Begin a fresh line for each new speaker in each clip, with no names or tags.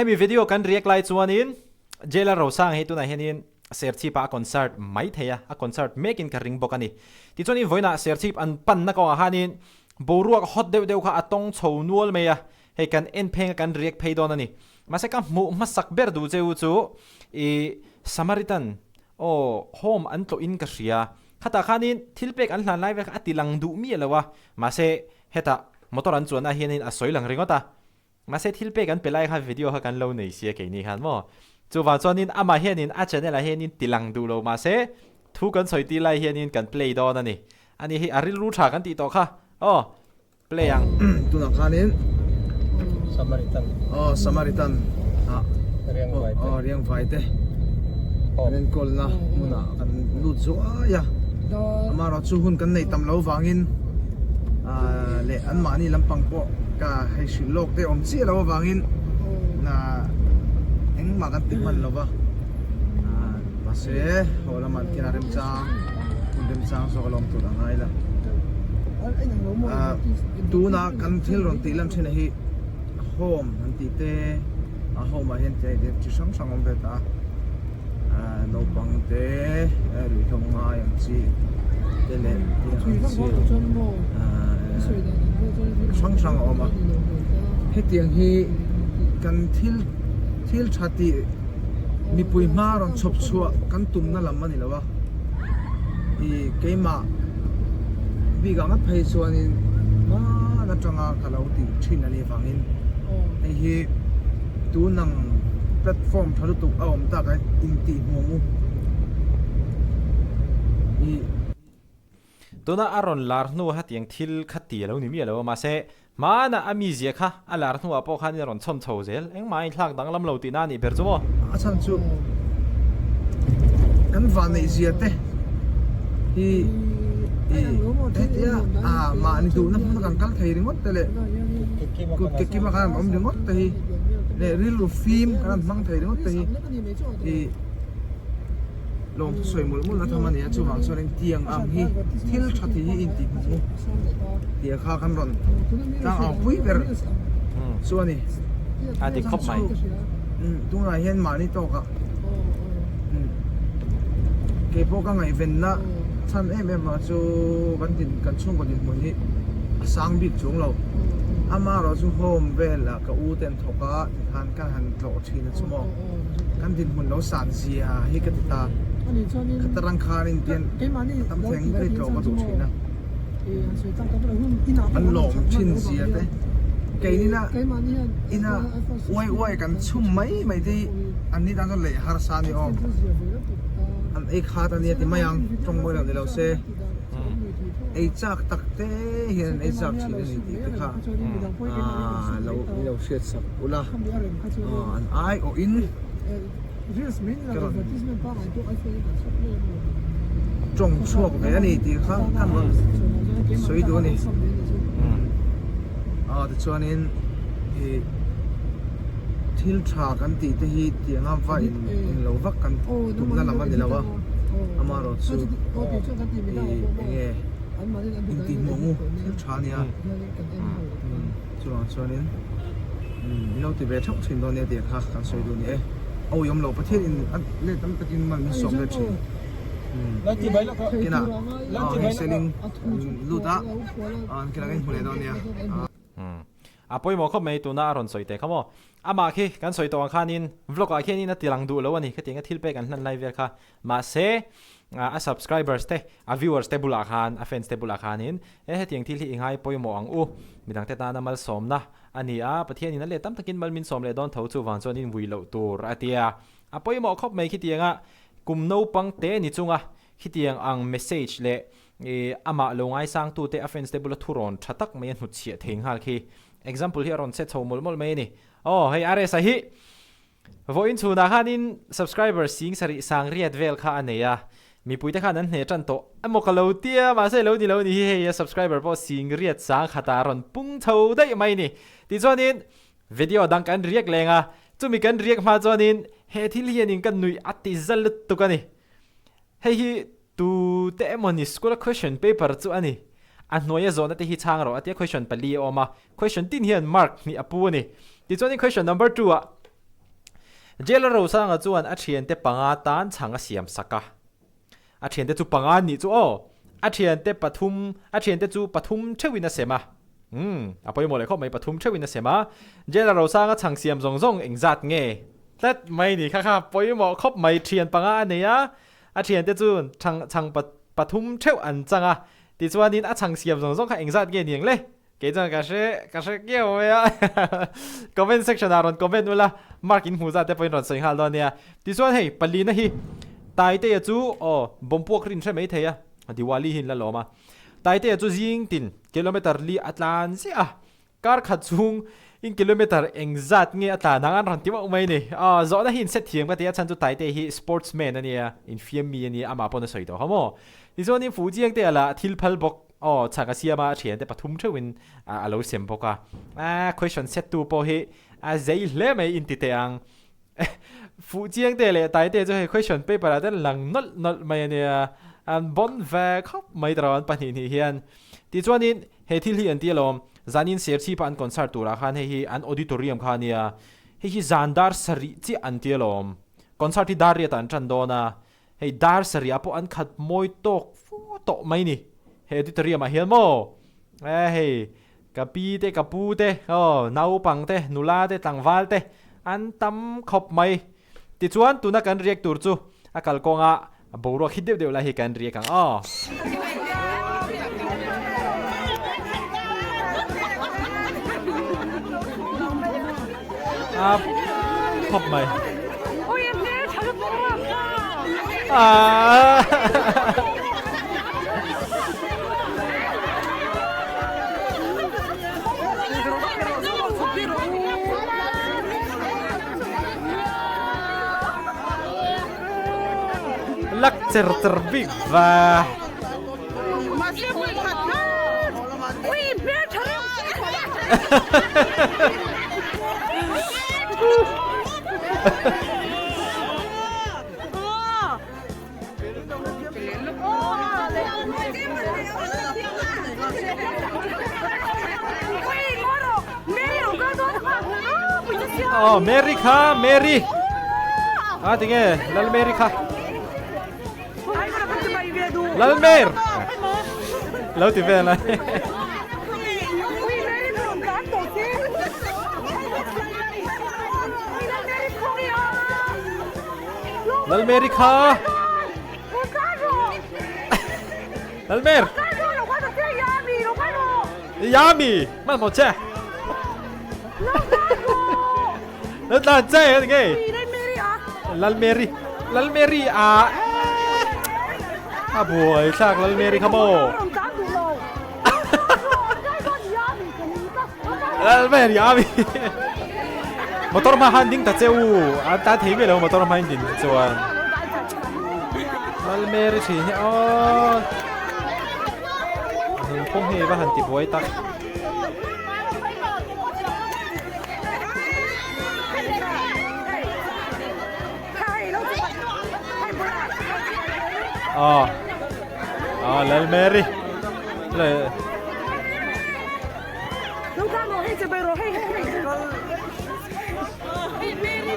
Hemi video kan react lai chuanin Jailer Rosang hi tunah hianin Serchhip-ah a concert mai thei a, a concert mekin ka ring bawk a ni. Tichuanin vawiinah Serchhip an panna kawngah khanin boruak hot deuh deuh kha a tawng chho nual mai a, hei kan en phenga kan react phei dawn a ni. Mahse ka hmuh hmasak ber duh cheu chu i Samaritan aw home an tlawhin ka hria. Khatah khanin thil pek an hlan lai vel kha a ti lang duh miah lo a, mahse hetah motor an chuanna hianin a sawi lang ringawt a. Mahse thil pek an pe lai kha video kha kan lo nei sia keini khan maw. Chuvang chuanin amah hianin a channel ah hianin ti lang duh lo mahse thu kan sawi tir lai hianin kan play dawn a ni. Ani hi a rilru tha kan tih tawh kha aw play ang.
Tunah khanin
Samaritan
aw Samaritan ah
Riangvai te
aw Riangvai te an enkawlna hmunah kan lut zuai a amaherawhchu hun kan nei tam lo vangin ah leh anmahni lampang pawh ka hei hrilh lawk te awm chiah lo avangin engmah kan ti hman lo va ah mahse haw lamah an khin a remchang hun remchang zawk a lawm tur a ngai la ah tuna kan thil rawn tih lan thin hi home an tih te a home ah hian chi hrang hrang a awm ve ta a. Naupang te ruihhlo ngai ang chi te leh tiang ang chi hrang hrang a awm a hetiang hi kan thil thil tha tih mipui hma rawn chhawp chhuah kan tumna lam a ni lo a ih keimah bik ang phei chuanin hman atanga ka lo tih thin a nih vangin hei hi. Tunang platform tha lutuk a awm tak a intih hmuh ang u i.
Tuna a rawn lar hnu hetiang thil kha ti a lo ni miah lo a, mahse hmanah a mizia kha a lar hnuah pawh khan a rawn chhawn chho zel, engmah a inthlak danglam lo tihna a nih ber chu maw?
A chhan chu kan vanneih zia te hi i hetia mahni duhna hmuna kan kal thei ringawt te leh kut ke kima kan han awm ringawt te hi leh rilru fim kan han hmang thei ringawt te hi ih lawmthu sawi mawlh mawlh na tham a ni a chuvang chuan tiang ang hi thil tha thei hi intih hmuh mu tih kha kan rawn tlang au pui ber chu a ni
a dik khawp mai
tunah hian mahni tawkah keipawh ka ngaihvenna chhan em em a chu kan din kan chhungkaw dinhmun hi a sang bik chung lo amaherawh chu home velah ka u te an thawk a tikhan ka han tlawh thin a chu maw kan dinhmun lo san zia hi ka ti ta khata rang khanin tian tam thleng ber hi tlawh ka duh thin a an lawm thin zia te keinina ina uai uai kan chhum mai mai te hi an ni tan chuan leh harsa a ni awm an ei khat a nia ti mai ang tawng mawi lo ni lo se ei chak tak te hian an ei chak thin a ni tih te kha aaa lo lo hriat sak ula aw an ai awh in ka rawn tawng chhuak ve a ni tih kha kan rawn sawi duh a ni aw tichuanin ih thil tha kan tih te hi tianga va in englo vak kan tumna lam a ni lo a amaherawhchu ih enge intihhmuh ang u thil tha a nia. Chuvang chuanin min lo ti ve theuh thin dawn nia tih kha kan sawi duh a ni e. A uiawm lo Pathian in a let tam takin mal min sawm let thin. Kinah hei seling lut a kinah kan inhmu leh dawn nia.
A pawimawh khawp mai tuna a rawn sawi teh kha maw. Amah khi kan sawi tawh ang khanin vlog ah khianin a ti lang duh lo a ni khatiang a thil pek an hlan lai vel kha. Mahse, a subscribers te, a viewers te bulah khan, a fans te bulah khanin he hetiang thil hi i ngai pawimawh ang u. Midangte tana malsawmna a ni a, Pathianin a leh tam takin mal min sawm leh dawn tho chuvang chuan in vui loh tur a ti a. A pawimawh khawp mai khitianga kum naupang te ni chunga khitiang ang message leh amah lo ngaisangtute a fans te bula thurawn tha tak mai a hnutchhiah thei nghal khi example hi a rawn set chho mawlh mawlh mai a ni. Aw hei RS-a hi Vawiin chhunah khanin subscriber sing sarih sang riat vel kha a nei a, mipuite khan an hne tan tawh emaw ka lo tia, mahse lo ni lo ni hi hei a subscriber pawh sing riat sang khatah a rawn pung chho daih mai ni. Tichuanin video dang kan riak leng a, chumi kan riak hma chuanin he thil hianin ka nuih a ti za lutuk a ni. Hei hi Tu te emaw ni school a question paper chu a ni. A hnuaia zawhna te hi chhang rawh a tia question pali a awm a, question tin hian mark hnih a pu a ni. Tichuanin question number two ah. Jail-a Rosanga chuan a thiante panga tan chhang a siam sak a. A thiante chu panga an nih chu aw. A thiante pathum, a thiante chu pathum theuhin a sem a. Umm, a pawimawh leh khawp mai, pathum theuhin a sem a. Jail-a Rosanga chhang siam zawng zawng engzat nge? Tlat mai ni kha kha pawimawh khawp mai, thian panga a nei a, a thiante chu chhang chhang pathum theuh an chang a. Tichuanin a chhang siam zawng zawng kha engzat nge niang le? Kei chuan ka hre ka hre kiau mai a comment section ah rawn comment ula mark in hmuh zat te pawhin rawn sawi nghal dawn nia. Tichuan hei palina hi Taitea chu aw bawmpuak rin hre mai thei a Diwali hi in la lawm a. Taitea chu zing tin kilometer li a tlan ziah a kar khat chhung in kilometer engzat nge a tlan ang an rawn ti mauh mai ni. Aw zawhna hi in set thiam ka ti a chhan chu Taitea hi sportsman a nia infiam mi a nia amah pawn a sawi tawh kha maw. Tichuan in fuh chiang te a la thil phal bawk. Aw, chhak a siam a, a thiante pathum theuhin a lo sem bawk a. A question set tu pawh hi a zei hle mai in ti teh ang. Fuh chiang te leh tai te chu hei question paper ah ten lang nawlh nawlh mai a nia. An bawn ve khawp mai ta ro an pahnih hnih hian. Tichuanin he thil hi an ti alawm, zanin Serchhip a an concert turah khan hei hi an auditorium kha a nia. Hei hi zan dar sarih chiah an ti alawm. Concert hi dar riatah an tan dawn a, Hei dar sarih ah pawh an khat mawi tawk fu tawh mai ni. He auditorium ah hian maw eh hei ka pi te ka pu te aw naupang te nula te tlangval te an tam khawp mai. Tichuan tuna kan riak tur chu a kalkawng ah boruak hit deuh deuh lai hi kan riak ang aw. A khawp mai. Lak cher cher bik va. Aw Mary kha Mary a tinge Lal Mary kha Lal Mer lo ti vel a Lal Mary kha Lal Mer Yami man mo che Lo tlan che ka nge Lal Mary Lal Mary a a buai thlak Lal Mary kha maw Lal Mary ami Motor hma han ding ta che u an tan thei mai lo motor hma in din chuan Lal Mary thin hi aw Nunphung hi va han ti buai tak. Ờ Ờ Lal Mary Lệ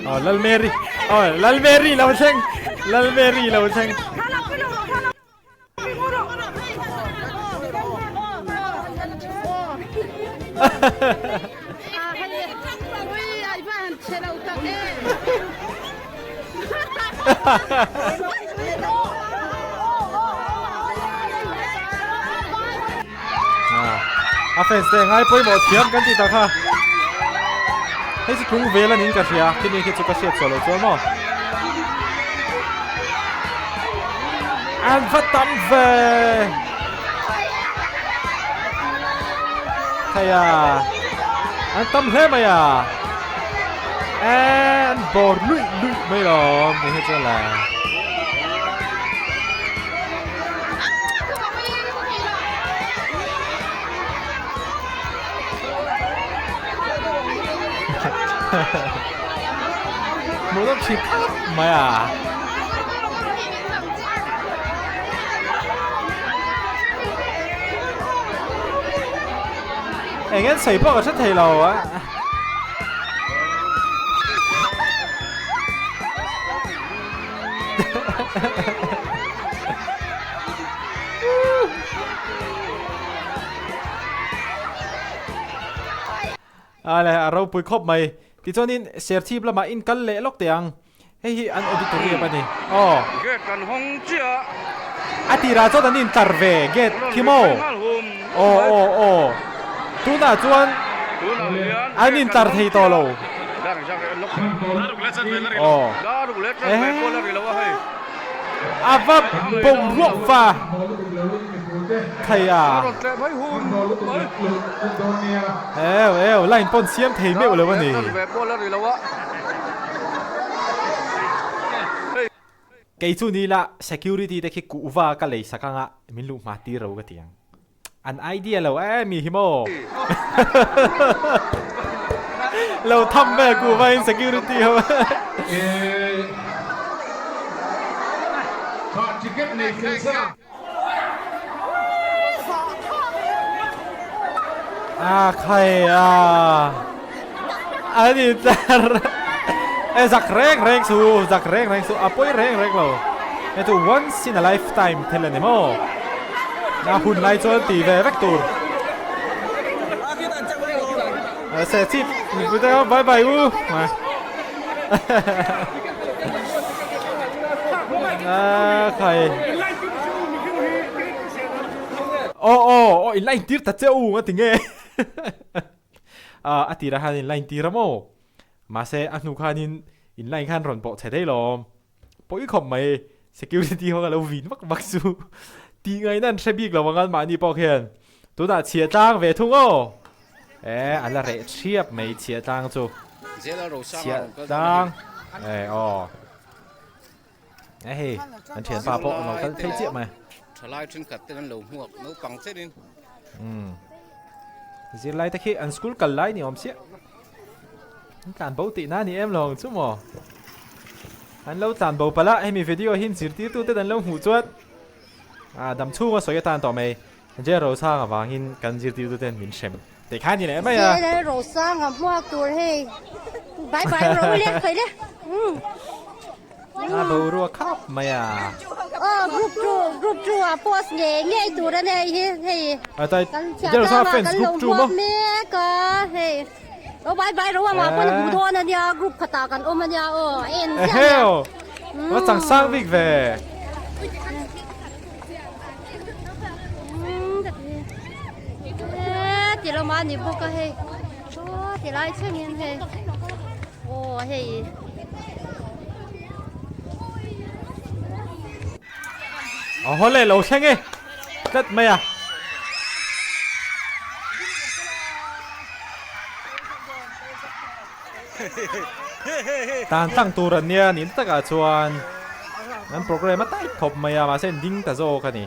Ờ Lal Mary Ờ Lal Mary lo thleng Lal Mary lo thleng A fans te ngai pawimawh thiam kan tih tak kha. Hei chu thung vel a niin ka hria, khimi khi chu ka hriat chhuah loh chuan maw. An va tam ve! Thei a, an tam hle mai a. An bawr luih luih mai lawm, hei hi chuan la. Hmuh nawm thin khawp mai a. Eng en sawi pawh ka hre thei lo a. A le a ropui khawp mai. Tichuanin Serchhip lamah in kal leh lawk teh ang. Hei hi an auditorium a ni. Aw.
Gate an hawng chiah.
A tirah chuan an intlar ve gate khi maw? Aw aw aw. Tunah chuan an intlar thei tawh lo. Aw. A va boruak va thei a. Eu eu line pawn siam thei meuh lo a ni. Kei chu ni la security te khi kuhva ka lei sak anga min luh hma tir ro ka ti ang. An idea lo em mi hi maw? Lo tham vel kuhva in security ho. A khai a an in tlar e zak reng reng su zak reng reng su a pawi reng reng lo hei chu once in a lifetime thil a ni maw a hun lai chuan ti ve vek tur se chip mipui te bye bye u A khai. Aw aw aw in line tir ta che u a ti nge. A a tirah khan in line tir a maw. Mahse a hnu khanin in line khan rawn pawh chhe thei lawm. Pawi khawp mai security ho kha lo vin vak vak chu. Tih ngaihna an hre bik lo ang an mahni pawh khian. Tunah chhia tlang ve thung aw. E a la reh thiap mai chhia tlang chu. Chhia tlang e aw. E hei an thianpa pawh an lo kal phei chiah mai.
Thalai thenkhat ten an lo hmuak naupang chenin.
Umm zirlai te khi an school kal lai ni awm chiah. An tlan bo tih na ni em lo ang chu maw. An lo tlan bo palh a hemi video hi zirtirtu ten an lo hmuh chuan ah dam chhunga sawi atan tawh mai. Jail Rosang avangin kan zirtirtu ten min hrem tih kha a ni leh mai a.
Jail Rosang a hmuak tur hei bai bai ro le khoi le.
A boruak khap mai a.
Aw group 2 group 2 a post nge nge tur a nei hi hei.
A tai Jail Rosang fans group 2 maw.
Mek a hei. O bai bai ro ama pon hmu dawn ania group khata kan awm ania aw en
chiah. Va chang sang bik ve.
Ti lama ni bawk a hei aw ti lai thlengin hei aw hei
a haw leh lo thleng e tlat mai a tan tlang tur an nia nin takah chuan an program a tight khawp mai a mahse an ding ta zawk a ni.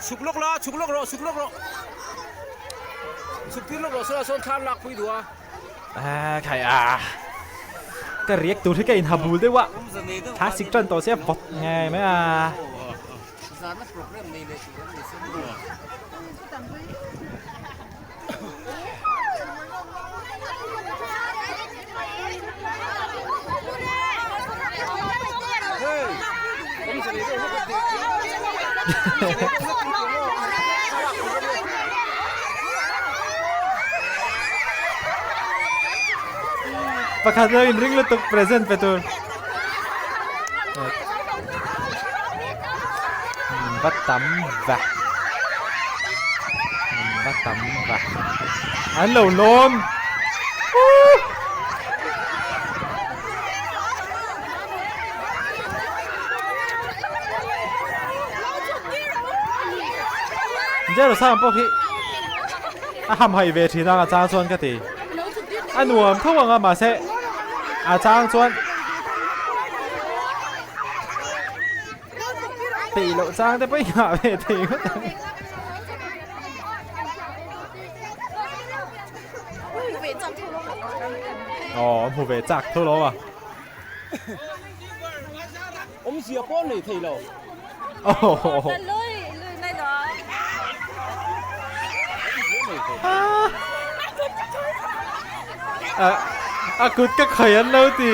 Chhuk lawk la chhuk lawk rawh chhuk lawk rawh chhuk tir lawk rawh saw sawn thla an lak pui duh a.
A khai a ka riak tur hi ka inha bul deuh a thla sik tan tawh sia vawt ngei mai a.
Zana program nei leh tur an ni se maw?
Pakhat lo inring lutuk present pe tur. Va tam va va tam va an lo lawm Jerusalem pawh khi a hamhaih ve thin ang a chang chuan ka ti a nuam tho ang a mahse a chang chuan Peih loh chang te pawh i nghah ve thei ngawt ang. Aw an hmu ve chak tho lo a.
Awmzia pawh nei thei lo.
A kut ka khawih an lo ti.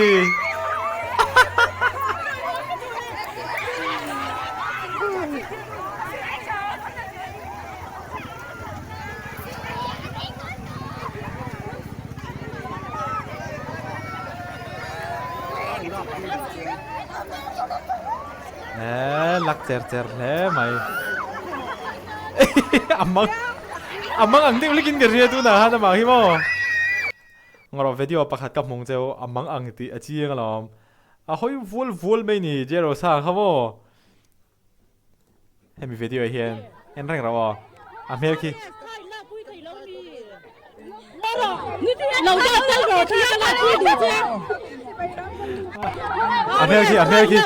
Eee lak cher cher hle mai. A mang a mang ang deuh hlekin ka hria tunah khan amah hi maw. Ngarawh video pakhat ka hmung cheu a mang ang tih a chiang alawm. A hawi vual vual mai ni Jerosa kha maw. Hemi video ah hian en reng rauh aw a hmel khi. A hmel khi a hmel khi.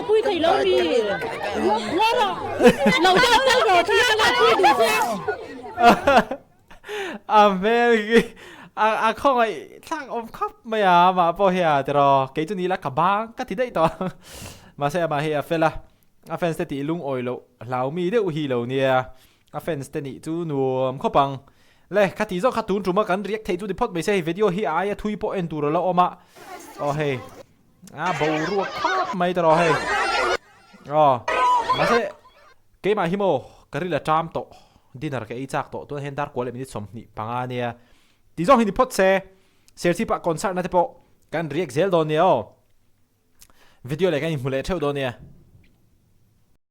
A hmel khi a khawngaih thlak awm khawp mai a amah pawh hi a tiraw kei chu ni ila ka bang ka ti daih tawh ang mahse amah hi a fel a. A fans te tih lungawi loh hlau mi deuh hi lo nia, a fans te nih chu nuam khawp ang. Le, kha ti zawk kha tun tuma kan react theih chu ni phawt mai se hei video hi a aia thui pawh en tur a la awm a. Aw hei, a boruak khawp mai ta rawh hei. Aw, mahse keimah hi maw ka ril a ṭam tawh, dinner ka ei chak tawh tunah hian dar kual leh minute 25 ania. Ti zawng hi ni phawt se, Serchhip ah concert na te pawh kan react zel dawn nia aw. Video leh kan inhmu leh theuh dawn nia.